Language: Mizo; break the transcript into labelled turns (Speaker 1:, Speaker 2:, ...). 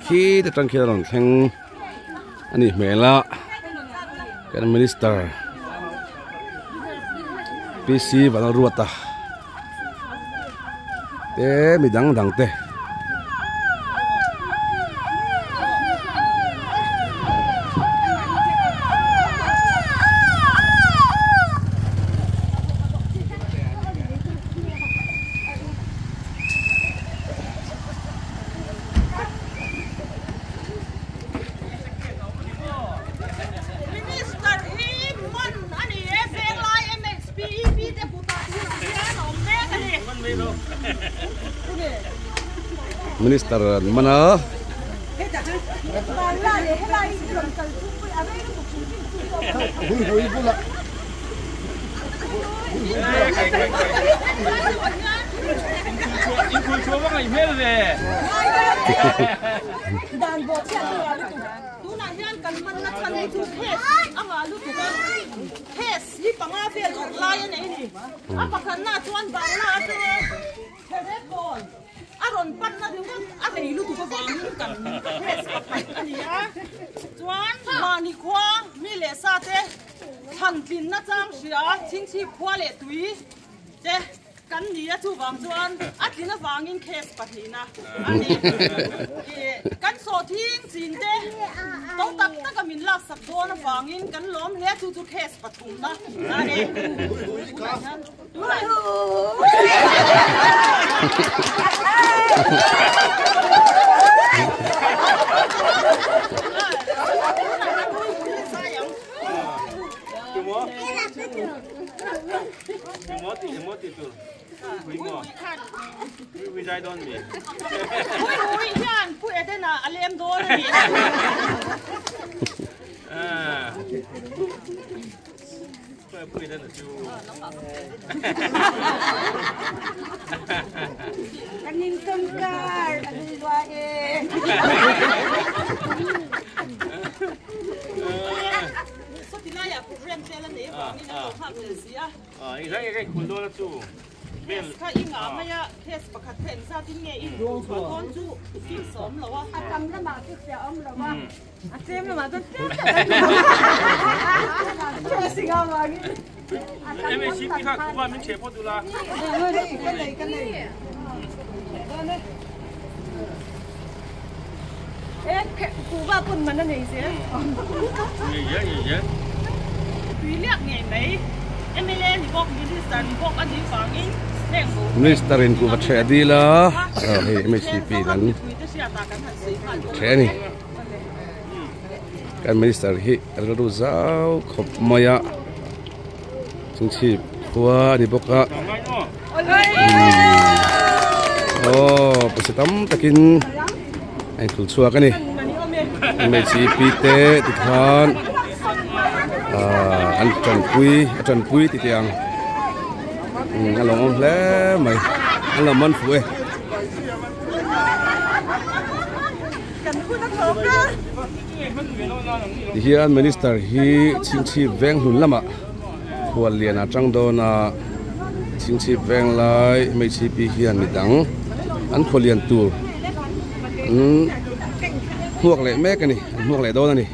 Speaker 1: Khi te tang khian a rawn thleng a nih hmel a kan minister P C Vanlalruata te mi dang dang te.
Speaker 2: Minister hi man a ni e, Venglai MHPEP te kutah tunah hian a awm mek a ni.
Speaker 1: Minister an man a.
Speaker 2: Tunah hian kan manna chhan hi chu case a ngah lutuk a, case hi panga vel awrh lai a nei a ni. A pakhatnaah chuan Bangla atanga Therepawn a rawn panna ringawt a rei lutuk avangin kan case pakhat a ni a. Chuan mahni khua mi leh sa te thlan tlinna chang hria chhingchhip khua leh tui te Kan ni a chuvang chuan a tlin avangin case pahnihna a ni. Kan sawhthing chin te to tak taka min laksak dawn avangin kan lawm hle a chu chu case pathumna a ni. Hui hui hian Pu Edena a lem dawn a ni.
Speaker 3: Kan in tawngkar a hlui lua e.
Speaker 2: Sawti laiah program vel a nei avangin an lo nghak leh si a. Case kha i ngah mai a, case pakhat kha engzatin nge i inchhuah dawn chu fix a awm lo a.
Speaker 3: A tam lamah chu fiah a awm lo a, a tlem lamah chuan tlem tak a ni. Case i ngah vangin a tam lam tam khan. Ka nei ka nei.
Speaker 2: E kuhva pawn man a nei zel. Tui liak ngei mai. MLA ni bawk Minister ni bawk a nih vangin heng bo.
Speaker 1: Minister in kuhva ṭheh a dil a, hei MHCP in an ṭheh a ni. Kan Minister hi a rilru zau khawp mai a, chhungchhip khua a ni bawk a. Aw pawisa tam takin a inkhul chhuak a ni hmeichhe pi te tikhan ah an tanpui a tanpui ti tih ang a lawmawm hle mai an lo man fuh e. Tihian minister hi chhingchhip veng hlun lamah Khual lian a tang dawn a, chhingchhip veng lai hmeichhe pi hian midang an khual lian tur an hmuak leh mek a ni, an hmuak leh dawn a ni.